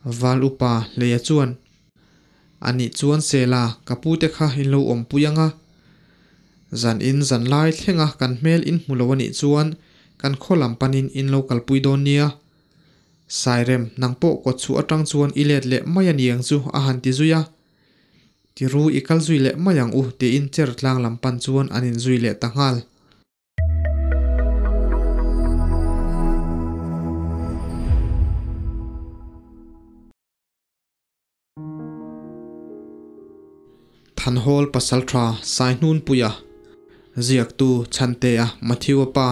Val upa Hleia chuan, A nih chuan Sela, ka pute kha in lo awmpui ang a. Zan in zan lai thlenga kan hmel in hmu lo a nih chuan kan khaw lam panin in lo kalpui dawn nia. Sairem, nang pawh kawtchhuah atang chuan i let leh mai a niang chu a han ti zui a. Tiru i kal zui leh mai ang u tiin cher tlang lam pan chuan an inzui leh ta nghal. Thanhawl Pasaltha Saihnunpuia Ziaktu Chhantea Matthew-a pa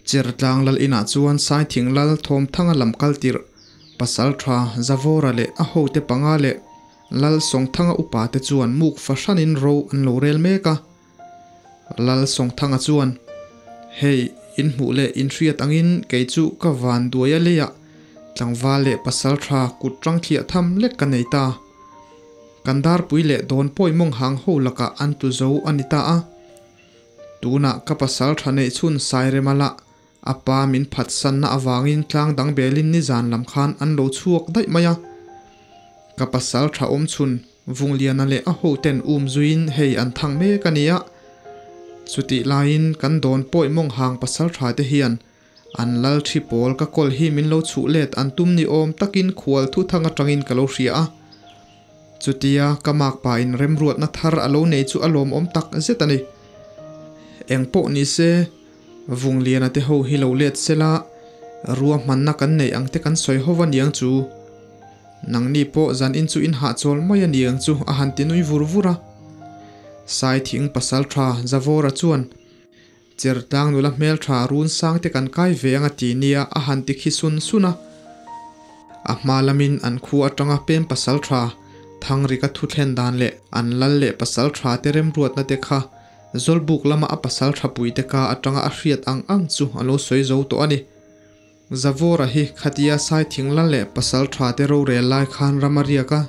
Chertlang lal inah chuan Saithing lal Thawmthanga lam kal tirh Pasaltha Zavawra leh a hote panga leh Lal Sawngthanga upate chuan muk fahranin ro an lo rel mek a. Lal Sawngthanga chuan, Hei, in hmuh leh in hriat angin kei chu ka van duai a leiah tlangval leh pasal tha kut rang thliah tham lek ka nei ta. Kan darpui leh dawn pawi mawng hang ho lakah an tlu zo a ni ta a. Tunah ka pasal tha neih chhun Sairema lah a pa min phatsanna avangin tlang dang belin nizan lam khan an lo chhuak daih mai a. Ka pasal tha awm chhun Vungliana leh a hoten um zuiin hei an thang mek a nia. Chutih laiin kan dawn pawi mawng hang pasal tha te hian an lal thi pawl ka kawl hi min lo chhuh let an tum ni awm takin khual thu thang atangin ka lo hria a. Chutia ka makpa in remruatna thar a lo nei chu a lawmawm tak zet a ni. Engpawh ni se, Vungliana te ho hi lo let sela ruahmanna kan neih ang te kan sawi ho va niang chu. Nangni pawh zan in chu in hahchawl mai a ni ang chu a han ti nui vur vur a. Saithing pasal tha Zavawra chuan, Chertlang nula hmel tha run sang te kan kai ve ang a ti nia a han ti khi sun sun a. A hma lamin an khu atanga pem pasal tha Thangrika thu thlen dan leh an lal leh pasal tha te remruatna te kha Zawlbuk lama a pasal tha puite ka atanga a hriat ang ang chu a lo sawi zo tawh a ni. Zavawra hi khatia Saithing lal leh pasal tha te rorel lai khan ram a riak a,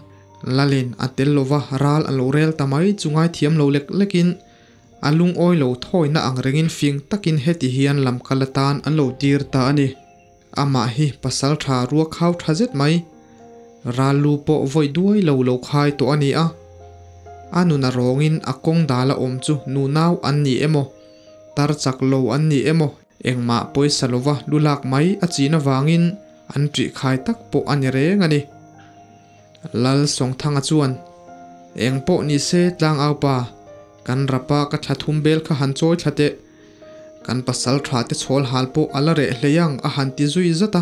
lalin a tel lova ral a lo rel ta mai chu ngaithiam lo lek lekin a lungawi lo thawina ang rengin fing takin heti hian lam kal atan an lo tir ta a ni. Amah hi pasal tha ruak hau tha zet mai, ral lu pawh vawi duai lo lo khai tawh a ni a. A nuna rawngin a kawng dala awm chu nunau an ni emaw, tar chak lo an ni emaw, Engmah pawisa lova lu lak mai a chin avangin an ṭih khai tak pawh a ni reng a ni. Lal Sawngthanga chuan, Eng pawh ni se tlangau pa, kan rapa ka thla thum bel kha han chawi thla teh. Kan pasal tha te chhawl hal pawh a la reh hlei ang a han ti zui zat a.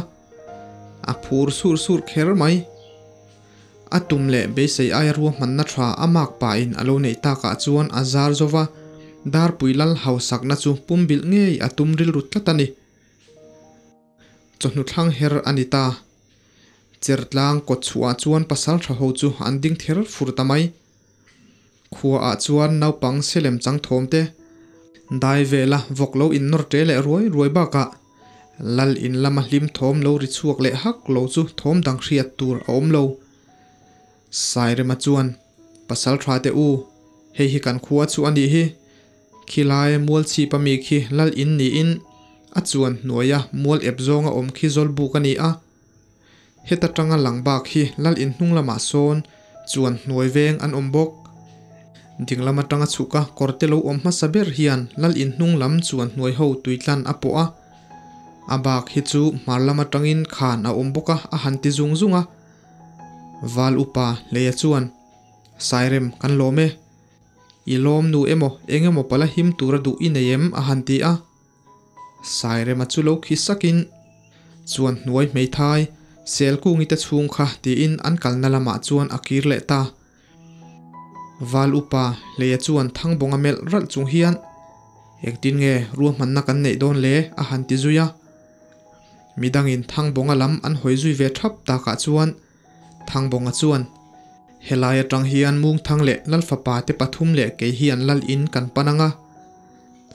A phur sur sur kher mai. A tum leh beisei aia ruahmanna tha a mak pahin a lo neih takah chuan a zar zo va, Darpui lal hausakna chu pumbilh ngei a tum rilru tlat a ni. Chawhnu thlang her a ni ta. Chertlang kawtchhuah chuan pasal tha ho chu an ding ther fur ta mai. Khuaah chuan naupang selem chang thawm te, dai vela vawk lo innawr ṭe leh ruai ruai bakah Lal in lama hlim thawm lo ri chhuak leh hak lo chu thawm dang hriat tur a awm lo. Sairema chuan, Pasal tha teh u, hei hi kan khua chu a nih hi. Khilai mual chhip ami khi Lal in niin a chuan hnuaia mual ep zawnga awm khi Zawlbuk a ni a. Heta tanga lang bak hi lal in hnung lamah sawn chuan hnuai veng an awm bawk. Ding lam atanga chhuka kawr te lo awm hmasa ber hian lal in hnung lam chuan hnuai ho tui tlan a pawh a. A bak hi chu hmar lam atangin khan a awm bawk a a han ti zung zung a. Val upa Hleia chuan, Sairem kan lawm e. I lawm nu emaw eng emaw pala him tura duh i nei em? a han ti a. Sairema chu lo khi sakin, Chuan hnuai hmeithai, Selkungi te chhung kha tiin an kalna lamah chuan a kir leh ta. Val upa Hleia chuan Thangbawnga melh ralh chung hian, Engtin nge ruahmanna kan neih dawn le? a han ti zui a. Midangin Thangbawnga lam an hawi zui ve thap takah chuan Thangbawnga chuan, Helai atang hian Mungthang leh Lalfapa te pathum leh kei hian Lal in kan pan ang a.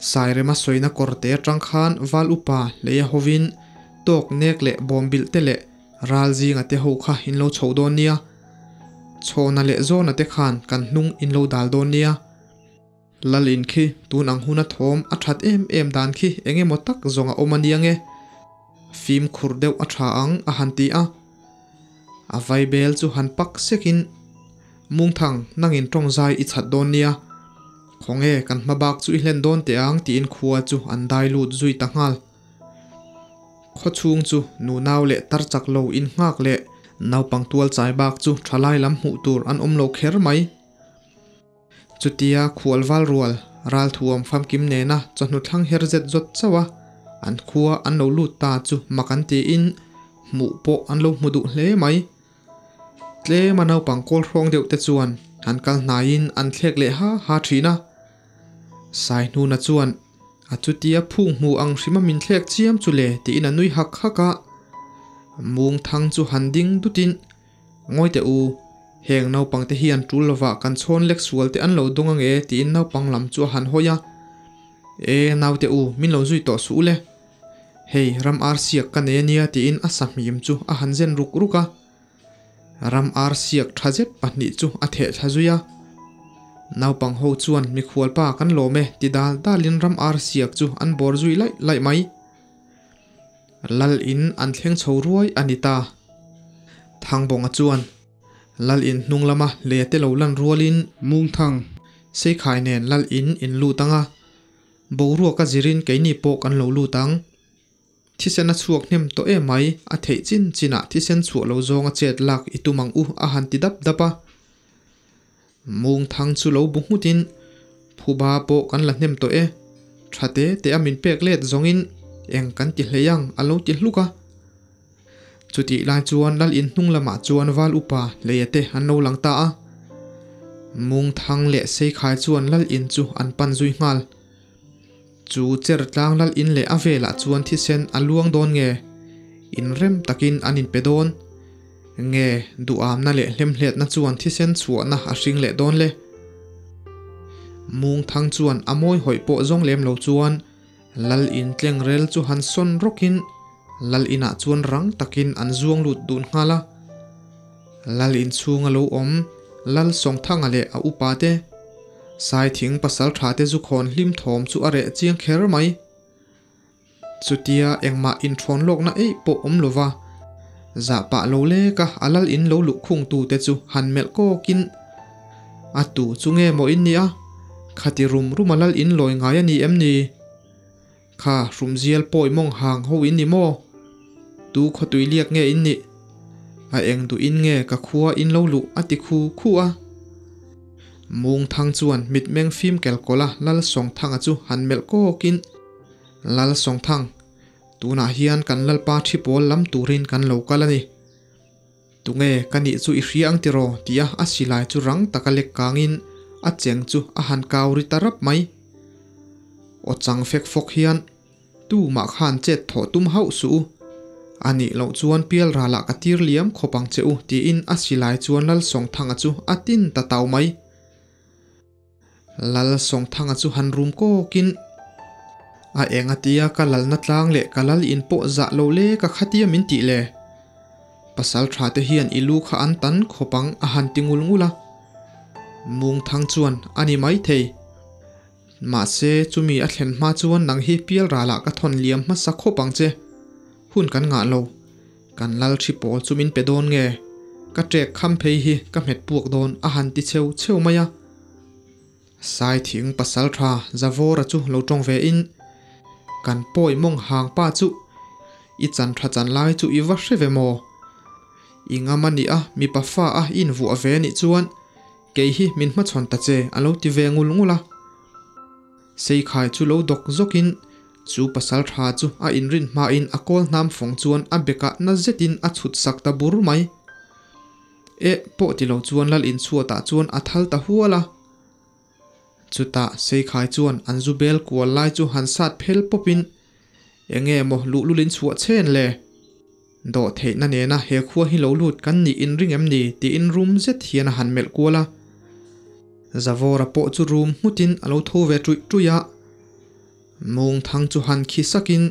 Sairema sawina kawr te atang khan Val upa Hleia hovin tawk nek leh bawmbilh te leh ral zinga te ho kha in lo chhoh dawn nia. Chhawna leh Zawna te khan kan hnung in lo dal dawn nia. Lal in khi tun ang huna thawm a that em em dan khi eng emaw tak zawng a awm a nia nge. Fimkhur deuh a tha ang a han ti a. A vaibel chu han pak sekin Mungthang nangin tawng zai i chhat dawn nia. Khawnge kan hma bak chu i hlen dawn teh ang tiin khua chu an dai lut zui ta nghal. Khawchhung chu nunau leh tar chak lo in nghak leh naupang tual chai bak chu thalai lam hmuh tur an awm lo kher mai. Chutia khualval rual ralthuam famkim nena chawhnu thlang her zet zawt chauh a, an khua an lo lut ta chu mak an tiin hmuh pawh an lo hmu duh hle mai. Tlema naupang kawl hrawng deuh te chuan an kal hnaiin an thlek leh ha ha thin a. Saihnuna chuan a chutia phung hmu ang hrima min thlek chiam chu le tiin a nui hak hak a. Mungthang chu han ding dutin Ngawi teh u, heng naupang te hian tul lovah kan chhawn lek sual te an lo dawng ange tiin naupang lam chu a han hawi a. E, naute u, min lo zui tawh suh ule. Hei, ram ar siak ka nei ania tiin a sahmim chu a han zen ruk ruk a. Ram ar siak tha zet pahnih chu a theh thla zui a. Naupang ho chuan mikhualpa kan lawm e ti dal dalin ram ar siak chu an bawr zui laih laih mai. Lal in an thleng chho ruai a ni ta. Thangbawnga chuan Lal in hnung lama leh te lo lan rualin Mungthang Seikhai nen Lal in in lut ang a, boruak a zirin keini pawh kan lo lut ang. Thisen a chhuak hnem tawh em mai, a theih chin chinah thisen chhuah lo zawnga chet lak i tum ang u a han ti dap dap a. Mungthang chu lo bu nghutin Phuba pawh kan la hnem tawh e, tha te te a min pek let zawngin eng kan ti hlei ang a lo ti hluk a. Chutih lai chuan Lal in hnung lamah chuan Val upa Hleia te an lo lang ta a. Mungthang leh Seikhai chuan Lal in chu an pan zui nghal. Chu cher tlang Lal in leh a velah chuan thisen a luang dawn nge? Inrem takin an inpe dawn nge? Duhamna leh hlemhletna chuan thisen chhuahna a hring leh dawn le? Mungthang chuan a mawi hawih pawh zawng lem lo chuan Lal in tleng rel chu han sawn rawkin Lal inah chuan rang takin an zuang lut dun nghal a. Lal in chhunga lo awm Lal Sawngthanga leh a upa te, Saithing pasal tha te zu khawn hlim thawm chu a reh chiang kher mai. Chutia engmah inthawn lawkna eih pawh awm lova, zah pah lo leka a lal in lo luh khung tu te chu han melh kawkin, A tu chu nge maw in nia? Khati rum rum a lal in lawi ngai a ni em ni? Kha hrumzial pawi mawng hang ho in ni maw? Tu khawtui liak nge in nih? A eng duh in nge ka khua in lo luh a ti khu khu a. Mungthang chuan mitmeng fim kelkawla Lal Sawngthanga chu han melh kawkin, Lal Sawngthang, tunah hian kan Lalpa thi pawl lam turin kan lo kal a ni. Tunge ka nih chu i hria ang tiraw? tia a silai chu rang taka lek kangin a cheng chu a han kau ri ta rap mai. Aw chang fek fawk hian, Tumah khan chet thawh tum hauh suh u. A nih loh chuan pial ralah ka tir liam khawp ang che u tiin a silai chuan Lalsawngthanga chu a tin ta tau mai. Lal Sawngthanga chu han rum kawkin, A eng a tia ka lalna tlang leh ka lal in pawh zah lo le ka khatia min tih le. Pasal tha te hian i lu kha an tan khawp ang a han ti ngul ngul a. Mungthang chuan a ni mai thei. Mahse chumi a thlen hma chuan nang hi pial ralah ka thawn liam hmasa khawp ang che. Hun kan ngah lo. Kan lal thi pawl chu min pe dawn nge? Ka ṭek kham phei hi ka hmet puak dawn a han ti cheu cheu mai a. Sai thing pasal tha Zavawra chu lo ṭawng ve in, Kan pawi mawng hang pa chu i chan tha chan lai chu i va hre ve maw? I ngam a nih a, mipa fa a i invuah ve a nih chuan kei hi min hmachhawn ta che a lo ti ve ngul ngul a. Seikhai chu lo dawk zawkin chu pasal tha chu a inrin hmain a kawl hnam fawng chuan a bekah na zetin a chhut sak ta bur mai. Eh pawh ti lo chuan lal inchhuatah chuan a thal ta hual a. Chutah Seikhai chuan an zu bel kual lai chu han sat phel pawpin Enge maw luhlul in chhuah chen le? Dawh theihna nena he khua hi lo lut kan nih inring em ni tiin rum zet hian a han melh kual a. Zavawra pawh chu rum nghutin a lo tho ve ṭuih ṭuih a. Mungthang chu han khi sakin,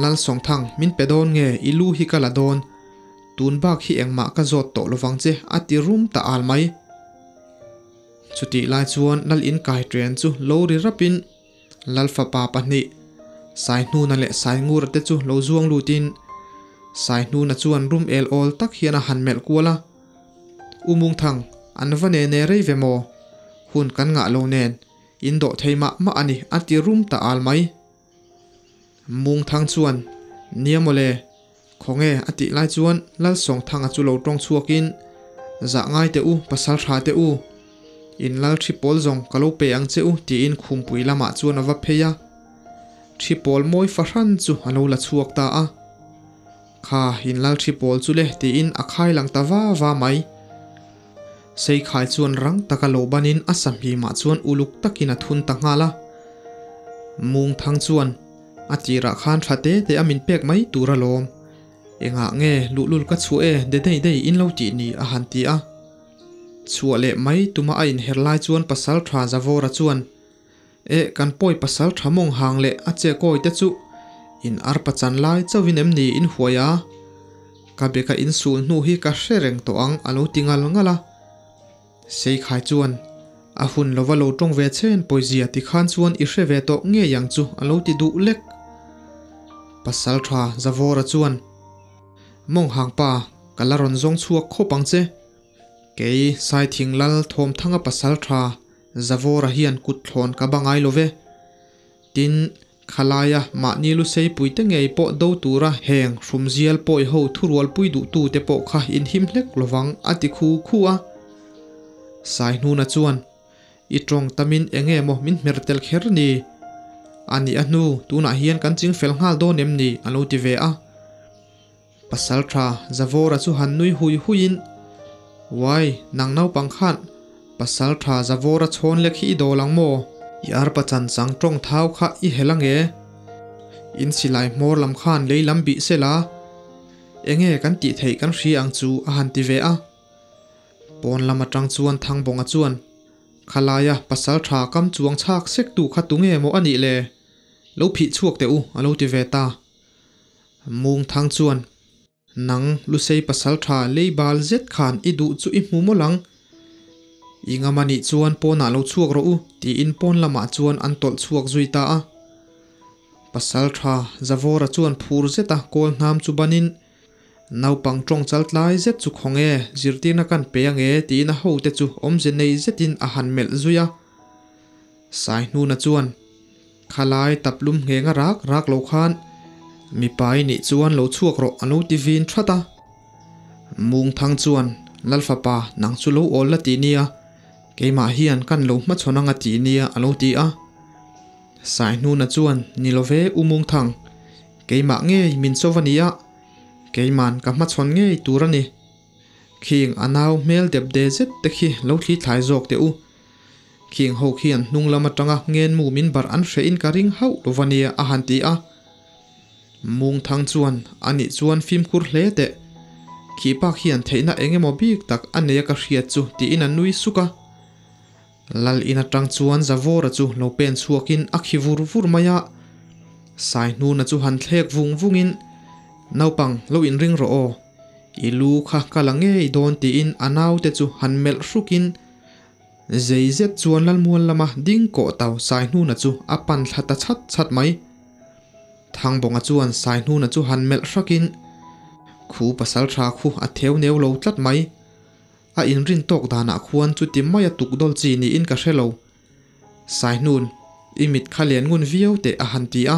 Lalsawngthang, min pe dawn nge i lu hi ka la dawn? Tun bak hi engmah ka zawt tawh lovang che a ti rum ta al mai. Chutih lai chuan Lal inkai ṭen chu lo ri rapin, Lal fapa pahnih, Saihnuna leh Saingura te chu lo zuang lutin Saihnuna chuan rum el awl tak hian a han melh kual a. U Mungthang, an va ne ne rei ve maw? Hun kan ngah lo nen, in dawh thei mah mah a ni a ti rum ta al mai. Mungthang chuan, Nia mawle, khawnge a tih lai chuan Lalsawngthanga chu lo tawng chhuakin, Zah ngai teh u, pasal tha teh u. In lal thi pawl zawng ka lo pe ang che u tiin khumpui lamah chuan a va phei a. Thi pawl mawi fahran chu a lo la chhuak ta a. Kha in lal thi pawl chu le tiin a khai lang ta va va mai. Seikhai chuan rang taka lo banin a sahmimah chuan uluk takin a thun ta nghal a. Mungthang chuan a tirah khan tha te te a min pek mai tur alawm. Engah nge luhlul ka chhuah e de dei dei in lo tih ni a han ti a. Chhuah leh mai tuma a inher lai chuan pasal tha Zavawra chuan Eh kan pawi pasal tha mawng hang leh a che kawi te chu in arpa chan lai chauhin em ni in huai a? Ka beka in sul hnu hi ka hre reng tawh ang a lo ti ngal ngal a. Seikhai chuan a hun lova lo tawng ve chen pawizia ti khan chuan i hre ve tawh ngei ang chu a lo ti duh lek. Pasal tha Zavawra chuan Mawng hang pa ka la rawn zawng chhuak khawp ang che. Kei Saithing Lal Thawmthanga pasal tha Zavawra hian kut thlawn ka ba ngai lo ve. Tin, khalaia mahni lusei puite ngei pawh do tura heng hrumzial pawi ho thurualpui duhtute pawh kha inhim hlek lovang a ti khu khu a. Saihnuna chuan, I tawng tamin enge maw min hmer tel kher ni? A nih a hnu, tunah hian kan ching fel nghal dawn em ni? a lo ti ve a. Pasal tha Zavawra chu han nui hui huiin, Uai, nang naupang khan Pasal tha Zavawra chhawn lek hi i dawl ang maw? I arpa chan chang tawng thau kha i hel ange? In silai hmawr lam khan lei lam bih sela, enge kan tih theih kan hria ang chu a han ti ve a. Pawn lam atang chuan Thangbawnga chuan, Khalaia pasal tha kam chuang chhak sek tu kha tunge maw a nih le? Lo phih chhuak teh u a lo ti ve ta. Mungthang chuan, Nang Lusei pasal tha lei bal zet khan i duh chu i hmu mawlh ang. I ngam a nih chuan pawnah lo chhuak rawh u, tiin pawn lamah chuan an tawlh chhuak zui ta a. Pasal tha Zavawra chuan phur zeta kawl hnam chu banin, Naupang tawng chal tlai zet chu khaw nge, zirtirna kan pe ange, tiin a hote chu awmze nei zetin a han melh zui a. Saihnuna chuan, Khalai taplum nghenga rak rak lo khan mipa i nih chuan lo chhuak rawh a lo ti vin that a. Mungthang chuan, Lalfapa, nang chu lo awl la ti nia, keimah hian kan lo hmachhawn anga ti nia a lo ti a. Saihnuna chuan, Ni lo ve U Mungthang, keimah ngei min chauh a nia, keiman ka hmachhawn ngei tur a ni. Khing a nau hmel dep de zet te khi lo thli thlai zawk teh u. Khing ho khian hnung lam atanga ngenmu min barh an hreh in ka ring hauh lo va nia a han ti a. Mungthang chuan a nih chuan fimkhur hle teh. Khi pa khian theihna eng emaw bik tak a nei a ka hriat chu tiin a nui suk a. Lal in atang chuan Zavawra chu lo pen chhuakin a khi vur vur mai a. Saihnuna chu han thlek vung vungin, Naupang lo inring rawh aw. I lu kha ka la ngei dawn tiin a naute chu han melh hrukin Zei zet chuan Lalmual lama ding kawh tau Saihnuna chu a pan thla ta chhat chhat mai. Thangbawnga chuan Saihnuna chu han melh hrakin, Khu pasal tha khu a theu neu lo tlat mai. A inrin tawk danah khuan chuti maia tuk dawl chi niin ka hre lo. Saihnun, i mit kha lian ngun viau teh a han ti a.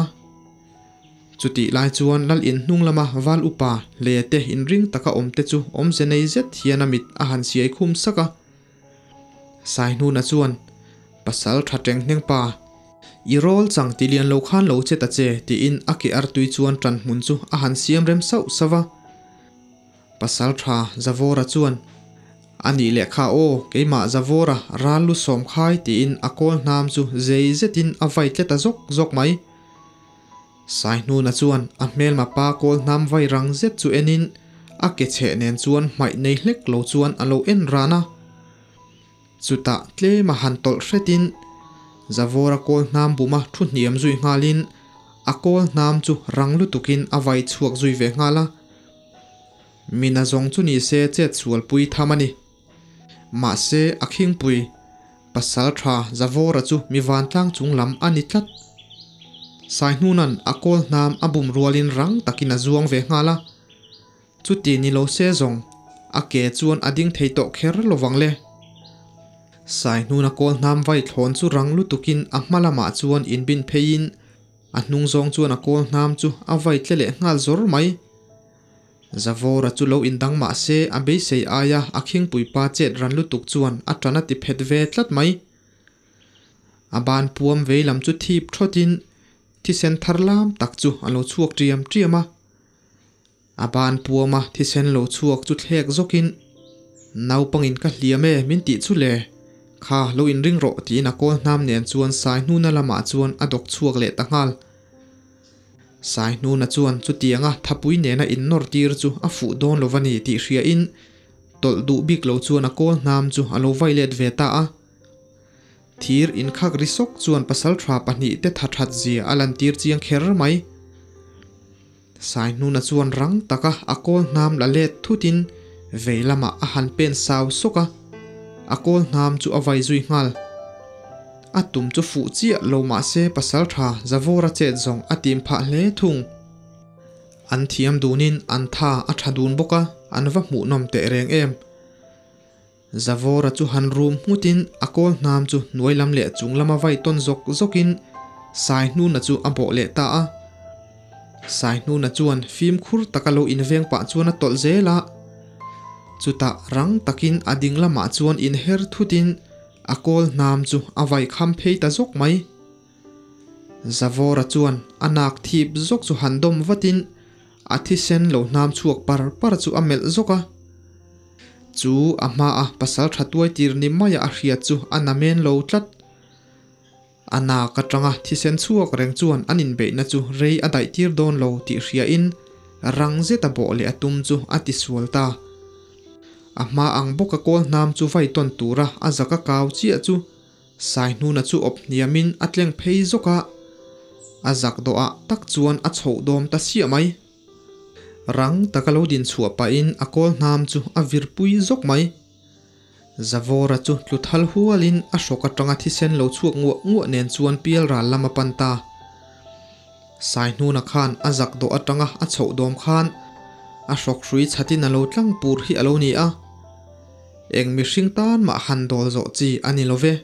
Chutih lai chuan Lal in hnung lama val upa hle te inring taka awm te chu awmze nei zet hian a mit a han siai khum sak a. Saihnuna chuan, Pasal tha teng hneng pa, i rawl chang ti lian lo khan lo che ta che, tiin a ke artui chuan tan hmun chu a han siam rem sauh sauh a. Pasal tha Zavawra chuan, A nih leh kha aw, keimah Zavawra ral lu sawm khai, tiin a kawl hnam chu zei zetin a vai tle ta zawk zawk mai. Saihnuna chuan a hmelma pa kawl hnam vai rang zet chu enin a ke chheh nen chuan hmaih nei hlek lo chuan a lo en ran a. Chutah tlema han tawlh hretin Zavawra kawl hnam buma thu hniam zui nghalin a kawl hnam chu rang lutukin a vai chhuak zui ve nghal a. Mina zawng chu ni se chet sualpui tham a ni. Mahse a khingpui pasal tha Zavawra chu mi vantlang chung lam a ni tlat. Saihnuna'n a kawl hnam a bum rualin rang takin a zuang ve nghal a. Chuti ni lo se zawng, a ke chuan a ding thei tawh kher lovang le. Saihnuna kawl hnam vai thlawn chu rang lutukin a hma lamah chuan inbin pheiin a hnung zawng chuan a kawl hnam chu a vai tle leh nghal zawr mai. Zavawra chu lo indang mah se a beisei aia a khingpui pa chet ran lutuk chuan a tan a ti phet ve tlat mai. A ban puam vei lam chu thip thawtin thisen thar lam tak chu a lo chhuak tiam tiam a. A ban puama thisen lo chhuak chu thlek zawkin, Naupangin ka hliam e min tih chu le, kha lo inring rawh tiin a kawl hnam nen chuan Saihnuna lamah chuan a dawk chhuak leh ta nghal. Saihnuna chuan chutianga thapui nena innawr tir chu a fuh dawn lo va ni tih hriain tawlh duh bik lo chuan a kawl hnam chu a lo vai let ve ta a. Thir inkhak ri sawk chuan pasaltha pahnihte tha that zia a lantir chiang kher mai. Saihnuna chuan rang taka a kawl hnam la let thutin vei lamah a han pen sau sawk a, a kawl hnam chu a vai zui nghal. A tum chu fuh chiah lo mah se pasaltha Zavawra chet zawng a tim phah hle thung. An thiam dunin an tha a tha dun bawk a, an va hmuhnawm teh reng em. Zavawra chu han rum nghutin a kawl hnam chu hnuai lam leh chung lama vai tawn zawk zawkin Saihnuna chu a bawh leh ta a. Saihnuna chuan fimkhur taka lo inveng pah chuan a tawlh zel a. Chutah rang takin a ding lamah chuan inher thutin a kawl hnam chu a vai kham phei ta zawk mai. Zavawra chuan a nak thip zawk chu han dawm vatin a thisen lo hnam chhuak par par chu a melh zawk a. Chu a hmaa pasal tha tuai tir ni maia a hriat chu a na men lo tlat. A nak atanga thisen chhuak reng chuan an inbeihna chu rei a daih tir dawn lo tih hriain rang zeta bawh leh a tum chu a tisual ta. A hma ang bawka kawl hnam chu vai tawn tura a zaka kau chiah chu Saihnuna chu awp hniamin a tleng phei zawk a, a zak dawhah tak chuan a chhoh dawm ta siah mai. Rang taka lo din chhuah pahin a kawl hnam chu a virpui zawk mai. Zavawra chu tlu thal hualin a hrawk atanga thisen lo chhuak nguah nguah nen chuan pial ral lam a pan ta. Saihnuna khan a zak dawh atanga a chhoh dawm khan a hrawk hrui chhatin a lo tlang pur hi a lo ni a. Eng mihring tan mah han dawl zawh chi a ni lo ve.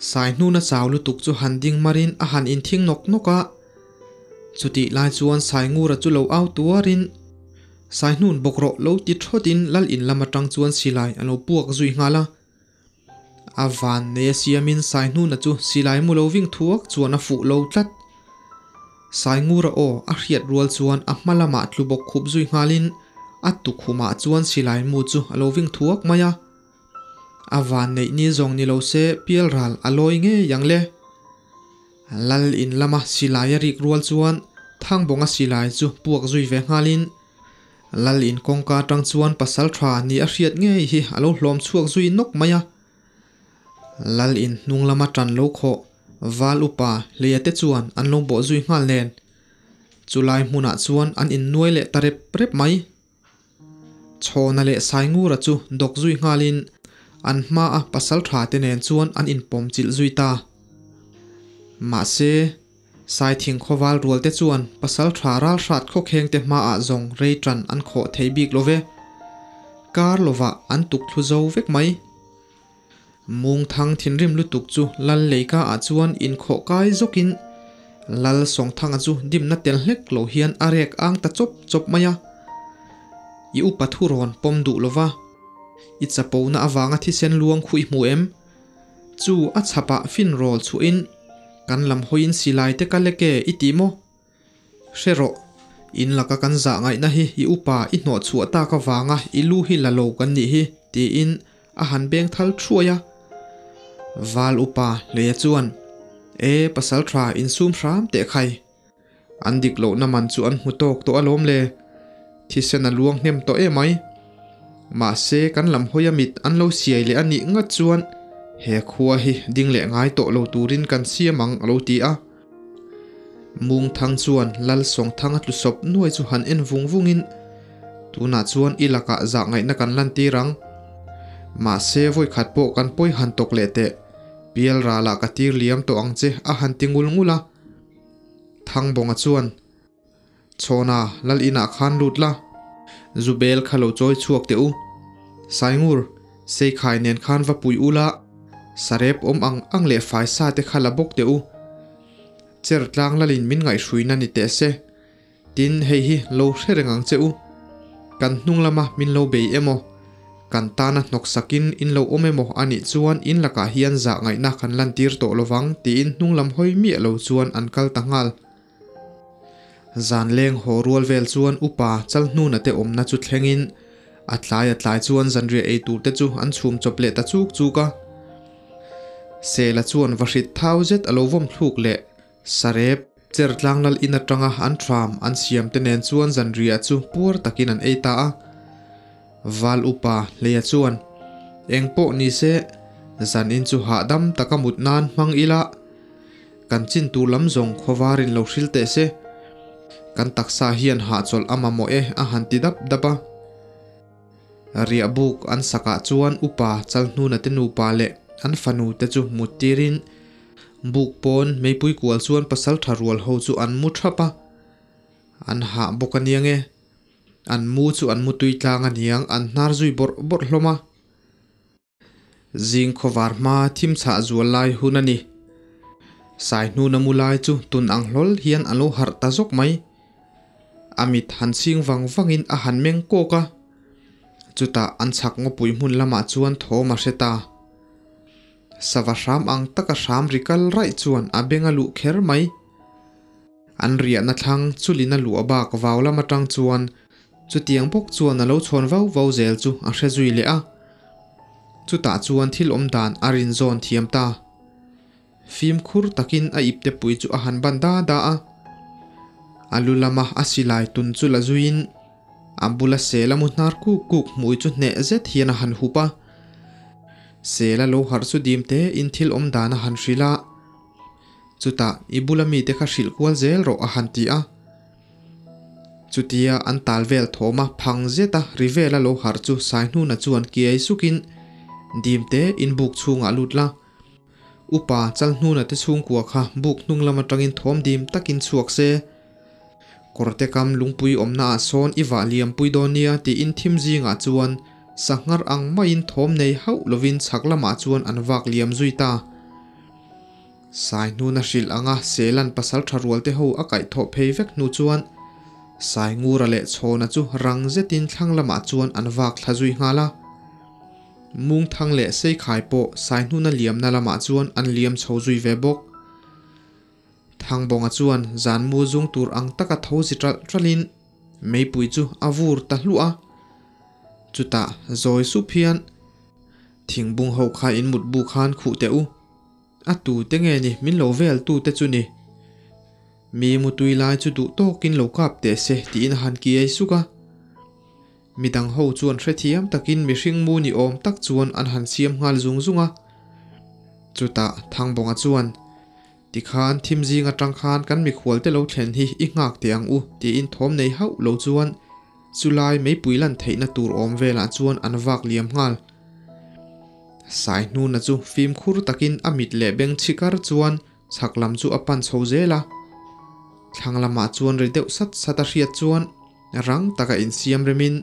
Saihnuna chau lutuk chu han ding marin a han inthing nawk nawk a. Chutih lai chuan Saingura chu lo au tuarin, Saihnun bawk rawh lo ti thawtin lal in lam atang chuan silai a lo puak zui nghal a. A van nei a siamin Saihnuna chu silai mu lo ving thuak chuan a fuh lo tlat. Saingura aw a hriat rual chuan a hma lamah tlu bawk khup zui nghalin a tukhumah chuan silai mu chu a lo ving thuak mai a. A van neih ni zawng ni lo se pial ral a lawi ngei ang le. Lal in lama silai a rik rual chuan Thangbawnga silai chu puak zui ve nghalin Lal in kawngka atang chuan pasal tha ni a hriat ngei hi a lo hlawm chhuak zui nawk mai a. Lal in hnung lama tan lo khawh Val upa Hleia te chuan an lo bawh zui nghal nen. Chulai hmunah chuan an innuai leh ta rep rep mai. Chhawna leh Saingura chu dawk zui nghalin an hmaa pasal tha te nen chuan an inpawm chilh zui ta. Mahse, Saithing khawval rual te chuan pasal tha ralhrat khawkheng te hmaah zawng rei tan an khawh thei bik lo ve. Kar lovah an tuk thlu zo vek mai. Mungthang thinrim lutuk chu Lal Leika ah chuan inkhawh kai zawkin Lal Sawngthanga chu dimna tel hlek lo hian a rek ang ta chawp chawp mai a. I upa thu rawn pawm duh lova, i chapona avanga thisen luang khu i hmu em? Chu a chhapah fin rawl chhuahin kan lam hawiin silai te ka lek e i ti maw? Hre rawh, in laka kan zah ngaihna hi i upa i hnawh chhuah tak avanga i lu hi la lo kan nih hi, tiin a han beng thal thuai a. Val upa Hleia chuan, E, pasal tha insum hram teh khai. An dik lohna man chu an hmu tawk tawh alawm le. Thisen a luang hnem tawh emai. Mahse kan lam hawi a mit an lo siai leh a nih ngat chuan he khua hi ding leh ngai tawh lo turin kan siam ang a lo ti a. Mungthang chuan Lal Sawngthang a tlu sawp nuai chu han en vung vungin, Tunah chuan i lakah zah ngaihna kan lantir ang. Mahse vawikhat pawh kan pawi han tawk leh teh. Pial ralah ka tir liam tawh ang che a han ti ngul ngul a. Thangbawnga chuan, Chhawna, Lal inah khan lut la, zu bel kha lo chawi chhuak teh u. Saingur, Seikhai nen khan va pui ula, sarep awm ang ang leh faisa te kha la bawk teh u. Cher tlang lalin min ngaihhruina ni teh se. Tin, hei hi lo hre reng ang che u. Kan hnung lama min lo bei emaw, kan tana hnawk sakin in lo awm emaw a nih chuan in lakah hian zah ngaihna kan lantir tawh lovang tiin hnung lam hawi miah lo chuan an kal ta nghal. Zan leng haw rual vel chuan upa Chalhnuna te awmna chu thlengin a tlai a tlai chuan zanriah ei tur te chu an chhum chawp leh ta chuk chuk a. Sela chuan vahrit thau zet a lo vawm thluk leh Sarep, cher tlanglal in atanga an thram an siam te nen chuan zanriah chu puar takin an ei ta a. Val upa Hleia chuan, Eng pawh ni se, zan in chu hahdam taka mut nan hmang ila, kan chin tur lam zawng khawvarin lo hril teh se, kan taksa hian hahchawlh a mamawh e a han ti dap dap a. Riahbuk an sakah chuan upa Chalhnuna te nupa leh an fanu te chu mut tirin buk pawn meipui kual chuan pasal tha rual ho chu an mu thap a, an hah bawk a niang e. An mu chu an mu tui tlang a niang an hnar zui bawrh bawrh hlawm a. Zing khawvar hma thim chhah zual lai hun a ni. Saihnuna mu lai chu tun ang hlawl hian a lo harh ta zawk mai. A mit han chhing vang vangin a han meng kawk a. Chutah an chhak ngawpui hmun lamah chuan thawm a hre ta. Sava hram ang taka hram ri kal raih chuan a beng a luh kher mai. An riahna thlang chulin a luah bak vau lam atang chuan Chutiang bawk chuan a lo chhawn vau vau zel chu a hre zui leh a. Chutah chuan thil awm dan a rin zawn thiam ta. Fimkhur takin a ipte pui chu a han ban da da a. A lu lama a silai tun chu la zuiin a bula sel a mu hnar kuk kuk hmui chu hneh zet hian a han hup a. Sel a lo harh chu dim te in thil awm dan a han hrilh a. Chutah i bula mite kha hrilh kual zel rawh a han ti a. Chutia an tal vel thawm a phang zet a ri vel a lo harh chu Saihnuna chuan kiai sukin, Dimte, in buk chhungah lut la. Upa Chalhnuna te chhungkua kha buk hnung lam atangin thawm dim takin chhuak se. Kawrte kam lungpui awmna ah sawn i vah liam pui dawn nia tiin thim zingah chuan sanghar ang maiin thawm nei hauh lovin chhak lamah chuan an vak liam zui ta. Sai hnuna hrilh anga Selan pasal tha rual te ho a kaih thawh phei vek hnu chuan Sai Ngura leh Chhawna chu rang zetin thlang lamah chuan an vak thla zui nghal a. Mungthang leh Seikhai pawh Sai hnuna liamna lamah chuan an liam chho zui ve bawk. Thangbawnga chuan zan mu zung tur ang taka tho zi ṭalh ṭalhin meipui chu a vur ta hluah a. Chutah zawi sup hian thingbung ho kha in mutbu khan khuh teh u. A tu te nge ni min lo vel tu te chu ni? Mi mutui lai chu duh tawkin lo kap teh se tiin a han kiai suk a. Midang ho chuan hrethiam takin mihring mu ni awm tak chuan an han siam nghal zung zung a. Chutah Thangbawnga chuan, Tikhan thim zing atang khan kan mikhual te lo thlen hi i nghak teh ang u tiin thawm nei hauh lo chuan chulai meipui lan theihna tur awm velah chuan an vak liam nghal. Saihnuna chu fimkhur takin a mit leh beng chhi kar chuan chhak lam chu a pan chho zel a. Thlang lamah chuan ri deuh sat sat a hriat chuan rang taka insiam remin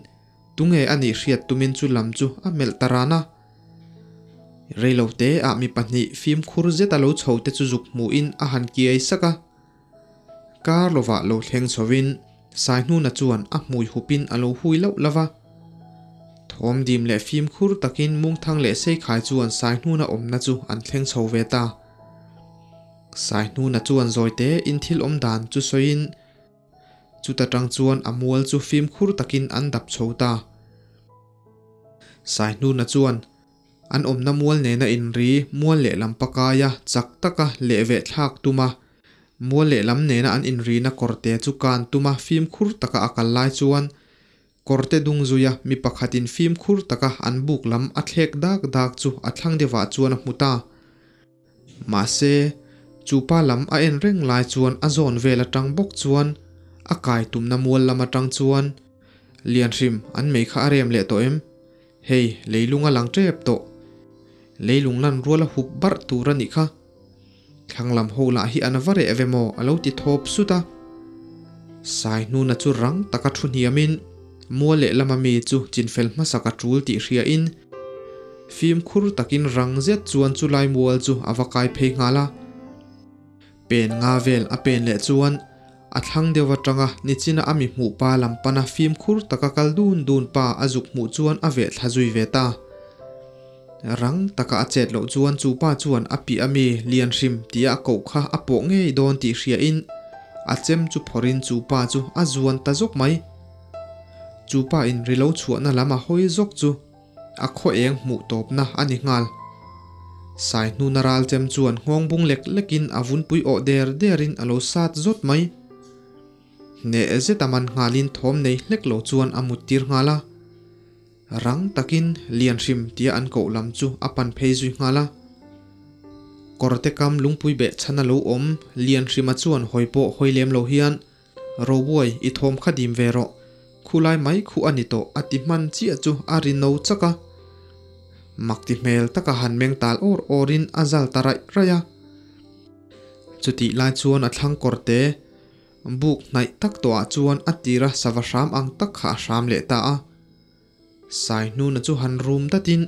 tunge a nih hriat tumin chu lam chu a melh ta ran a. Reilote ah mi pahnih fimkhur zeta lo chho te chu zuk hmuhin a han kiai sak a. Kar lovah lo thleng chhovin Saihnuna chuan a hmui hupin a lo hui lauh lauh va. Thawm dim leh fimkhur takin Mungthang leh Seikhai chuan Saihnuna awmna chu an thleng chho ve ta. Saihnuna chuan zawite in thil awm dan chu sawiin chuta tang chuan a mual chu fimkhur takin an dap chho ta. Saihnuna chuan An awmna mual nena inri mual lehlam pakaia chak taka leh veh thlak tum a, mual lehlam nena an inrina kawrte chu kan tum a fimkhur taka a kal lai chuan kawrte dung zuia mi pakhatin fimkhur taka an buk lam a thlek dak dak chu a thlang deuhah chuan a hmu ta. Mahse, chu pa lam a en reng lai chuan a zawn vel atang bawk chuan a kai tumna mual lam atang chuan Lianhrim an mei kha a rem leh tawh em? Hei, leilung a lang tep tawh. Leilung lan rual a hup barh tur a nih kha. Thlang lam ho lah hi an va reh ve maw a lo ti thawp sut a. Saihnuna chu rang taka thu hniamin mual leh lama mi chu chinfel hmasak a tul tih hriain fimkhur takin rang zet chuan chulai mual chu a va kai phei nghal a. Pen nga vel a pen leh chuan a thlang deuh atanga nichina a mi hmuh pa lam pana fimkhur taka kal dun dun pa a zuk hmuh chuan a veh thla zui ve ta. Rang taka a chet loh chuan chu pa chuan a piah ami lian hrim tia a koh kha a pawh ngei dawn tih hriain a chem chu phawrhin chu pa chu a zuan ta zawk mai. Chu pa in ri lo chhuahna lam a hawi zawk chu a khaw eng hmuh tawpna a ni nghal. Sai hnuna ral chem chuan nghawng bung lek lekin a vunpui awh der derin a lo sat zawt mai. Hneh zet a man nghalin thawm nei hlek lo chuan a muttir nghal a. Rang takin lian hrim tia an koh lam chu a pan phei zui nghal a. Kawrte kam lungpui beh chhan a lo awm lian hrima chuan hawi pawh hawi lem lo hian, Robuai, i thawm kha dim ve rawh. Khulai mai khu a ni tawh a ti hman chiah chu a ri no chak a. Mak ti hmel taka han meng tal awr awrin a zal ta raih raih a. Chutih lai chuan a thlang kawrte buk hnaih tak tawhah chuan a tira sava hram ang tak kha a hram leh ta a. Saihnuna chu han rum datin,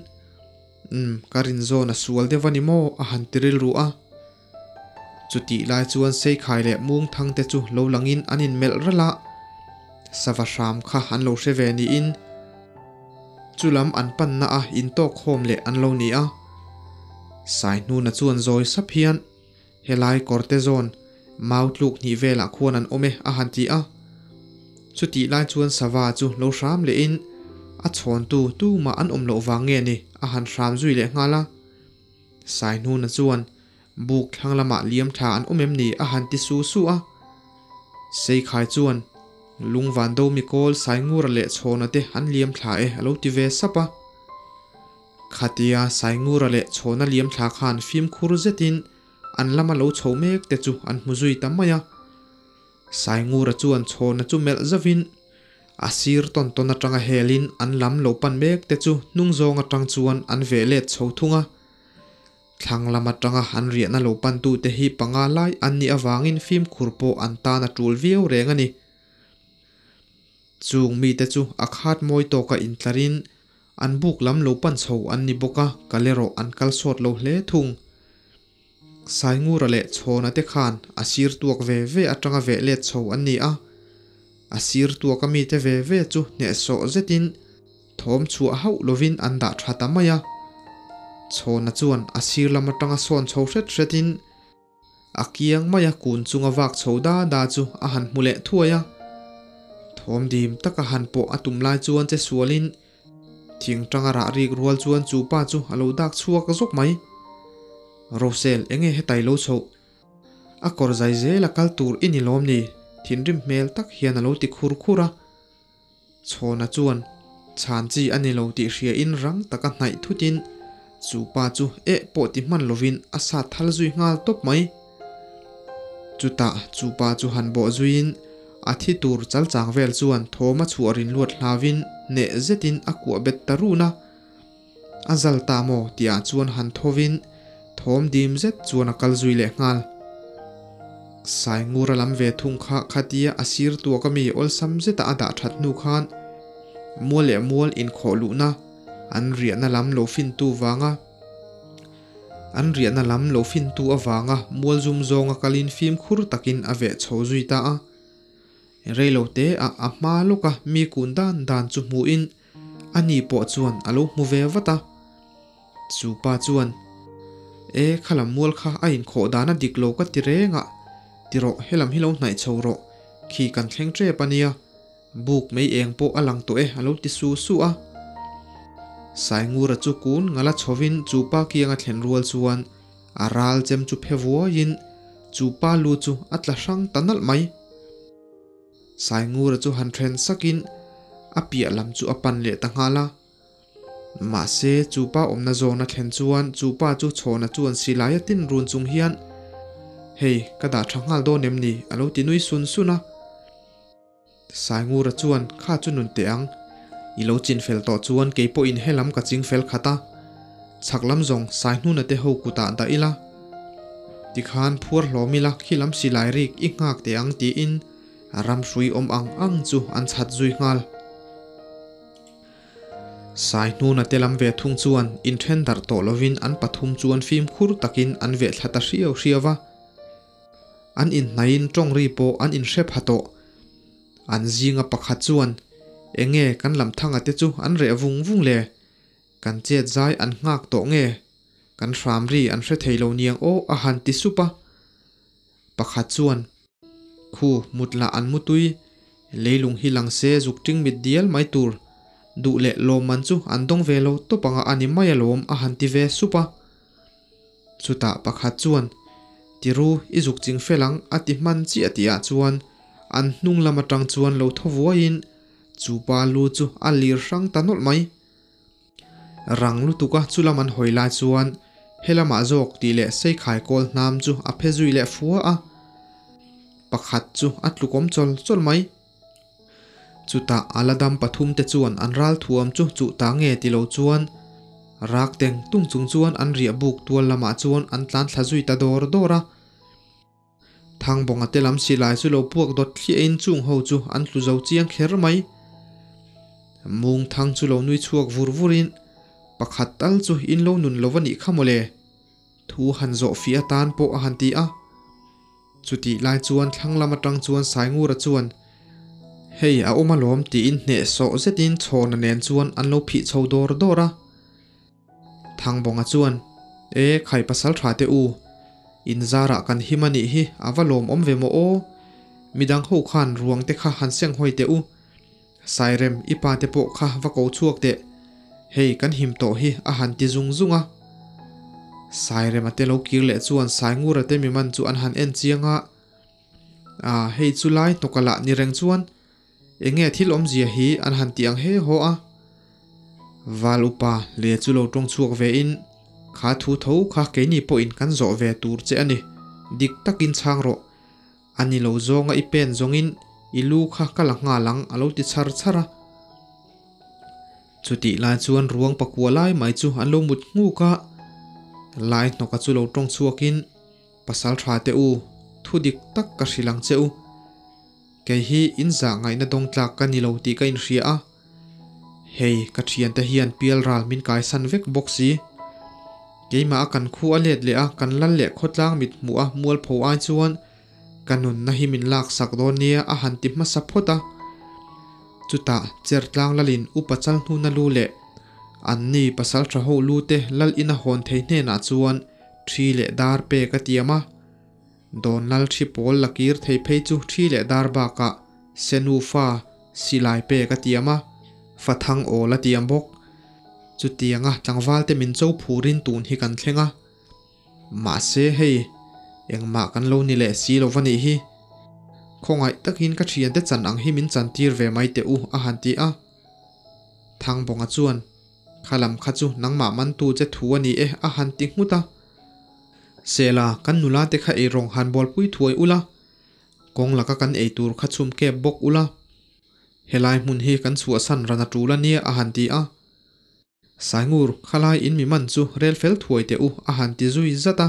Umm, ka rinzawn a sual deuh a ni maw? a han ti rilru a. Chutih lai chuan Seikhai leh Mungthang te chu lo langin an inmelh ralh a, sava hram kha an lo hre ve niin chulam an panna a intawk khawm leh an lo ni a. Saihnuna chuan zawi sap hian, Helai kawrte zawn mau tluk hnih velah khuan an awm e a han ti a. Chutih lai chuan sava chu lo hram lehin a chhawntu tumah an awm loh vang nge ni a han hram zui leh nghal a. Saihnuna chuan buk thlang lamah liam tha an awm em ni a han ti su su a. Seikhai chuan lungvan do mikawl Saingura leh Chhawna te an liam thla e a lo ti ve sap a. Khatia Saingura leh Chhawna liam thla khan fimkhur zetin an lama lo chho mek te chu an hmu zui ta mai a. Saingura chuan Chhawna chu melh zauhin a sir tawn tawn atanga helin an lam lo pan mek te chu hnung zawng atang chuan an veh let chho thung a. Thlang lam atanga an riahna lo pantute hi panga lai an nih avangin fimkhur pawh an tan a tul viau reng a ni. Chung mite chu a khat mawi tawka intlarin an buk lam lo pan chho an ni bawk a, kal erawh an kal sawt lo hle thung. Saingura leh Chhawna te khan a sir tuak ve ve atanga veh let chho an ni a, a sir tuaka mite ve ve chu hnehsawh zetin thawm chhuah hauh lovin an dah tha ta mai a. Chhawna chuan a sir lam atanga sawn chho hret hretin a kiang maia kun chunga vak chho da da chu a han hmu leh thuai a. Thawm dim taka han pawh a tum lai chuan che sualin thing tanga rah rik rual chuan chu pa chu a lo dak chhuak zawk mai. Rosel, enge hetai lo chhoh? A kawr zai zel a kal tur i ni lawm ni? Thinrim hmel tak hian a lo ti khur khur a. Chhawna chuan chhan chi a ni lo tih hriain rang taka hnaih thutin chu pa chu eh pawh ti hman lovin a sat thal zui nghal tawp mai. Chutah chu pa chu han bawh zuiin a thi tur chal chang vel chuan thawm a chhuah rin luat hlauvin hneh zetin a kuah bet ta run a. A zal ta maw tihah chuan han thovin thawm dim zet chuan a kal zui leh nghal. Saingura lam ve thung kha khatia a sir tuak ami awlsam zeta a dah that hnu khan mual leh mual inkhawh luhna an riahna lam lo fintu vanga an riahna lam lo fintu avanga mual zum zawnga kalin fimkhur takin a veh chho zui ta a. Reilote ah a hma lawka mi kun dan dan chu hmuhin A ni pawh chuan a lo hmu ve vat a. Chu pa chuan, E, khalam mual kha a inkhawh dan a dik lo ka ti reng a, ti rawh, helam hi lo hnaih chho rawh, khi kan thleng tep a nia, buk mei eng pawh a lang tawh e a lo ti su su a. Saingura chu kun ngala chhovin chu pa kianga thlen rual chuan a ral chem chu phe vuaiin chu pa lu chu a tla hrang ta nalh mai. Saingura chu han then sakin a piah lam chu a pan leh ta nghal a. Mahse, chu pa awmna zawn a thlen chuan chu pa chu chhawna chuan silai a tin run chung hian, Hei, ka dah tha nghal dawn em ni? a lo ti nui sun sun a. Saingura chuan, Kha chu nun teh ang. I lo chin fel tawh chuan kei pawhin he lam ka ching fel khat a. Chhak lam zawng Saihnuna te ho kutah dah ila. Tikhan phuar hlawm ila khilam silai rik i nghak teh ang tiin ram hrui awm ang ang chu an chhat zui nghal. Sai hnuna te lam ve thung chuan inthen darh tawh lovin an pathum chuan fimkhur takin an veh thla ta hriau hriau va. An inhnaiin tawng ri pawh an inhre pha tawh. An zinga pakhat chuan, Enge kan lam thanga te chu an reh vung vung le? Kan chet zai an nghak tawh nge? Kan hram ri an hre thei lo niang aw a han ti sup a. Pakhat chuan, Khu, mut lah an mutui, leilung hi lang se zuk ting mit dial mai tur, duh leh lawmman chu an dawng ve lo tawp anga a ni mai alawm a han ti ve sup a. Chutah pakhat chuan, Tiru, i zuk ching fel ang a ti hman chiah tihah chuan an hnung lam atang chuan lo thaw vuaiin chu pa lu chu a lir hrang ta nawlh mai. Rang lutuka chu lam an hawi lai chuan helamah zawk tih leh seikhai kawl hnam chu a phe zui leh fua a, pakhat chu a tlukawm chawl chawl mai. Chutah a la dam pathum te chuan an ral thuam chu chuh ta nge ti lo chuan rak teng tung chung chuan an riah buk tual lamah chuan an tlan thla zui ta dawr dawr a. Thangbawnga te lam silai chu lo puak dawt thliahin chung ho chu an tlu zo chiang kher mai. Mung thang chu lo nui chhuak vur vurin pakhat tal chu in lo nun lo va nih kha mawle. Thu han zawh fih atan pawh a han ti a. Chutih lai chuan thlang lam atang chuan Saingura chuan, Hei a awm alawm tiin hnehsawh zetin chhawna nen chuan an lo phih chho dawr dawr a. Thangbawnga chuan, E khai pasal tha teh u, in zarah kan him a nih hi a va lawmawm ve maw aw? Midang ho khan ruang te kha han seng hawi teh u. Sairem i pa te pawh kha va ko chhuak teh, hei kan him tawh hi a han ti zung zung a. Sairema te lo kir leh chuan Saingura te mi man chu an han en chiang a, A hei chu lai hnawka lah ni reng chuan enge thil awmzia hi an han ti ang he haw a. Val upa le chu lo tawng chhuak ve in, Kha thu tho kha keini pawhin kan zawh ve tur che a ni, dik takin chhang rawh. A ni lo zawnga i pen zawngin i lu kha ka la nghal ang a lo ti chhar chhar a. Chutih lai chuan ruang pakua lai mai chu an lo mut nghuk a, lai hnawka chu lo tawng chhuakin, Pasal tha teh u, thu dik tak ka hrilh ang che u. Kei hi in zah ngaihna dawng tlak ka ni lo tih ka inhria a. Hei, ka thiante hian pial ral min kaisan vek bawk si. Keimah a kan khu a let leh a, kan lal leh khawtlang mit hmuh a mualpho ai chuan ka nunna hi min laksak dawn nia a han ti hmasa phawt a. Chutah Chertlang lalin upa chal hnuna lu leh anni pasal tha ho lu te lal in a hawn thei hnenah chuan thi leh dar pek a tiam a. Dawn lal thi pawl la kir thei phei chu thi leh dar bakah Senufa silai pek a tiam a, fathang awl a tiam bawk. Chutianga tlangvalte min cho phurin tun hi kan thleng a. Mahse hei, engmah kan lo ni leh si lo va nih hi. Khawngaih takin ka thiante chan ang hi min chantir ve mai teh u a han ti a. Thangbawnga chuan, Kha lam kha chu nangmah mantu che thu a ni e a han ti nghut a. Sela, kan nula te kha eirawng han bawlpui thuai ula, kawng laka kan ei tur kha chhum kep bawk ula, helai hmun hi kan chhuahsan ran a tul a nia a han ti a. Saingur, khalai in mi man chu rel fel thuai teh u a han ti zui zat a.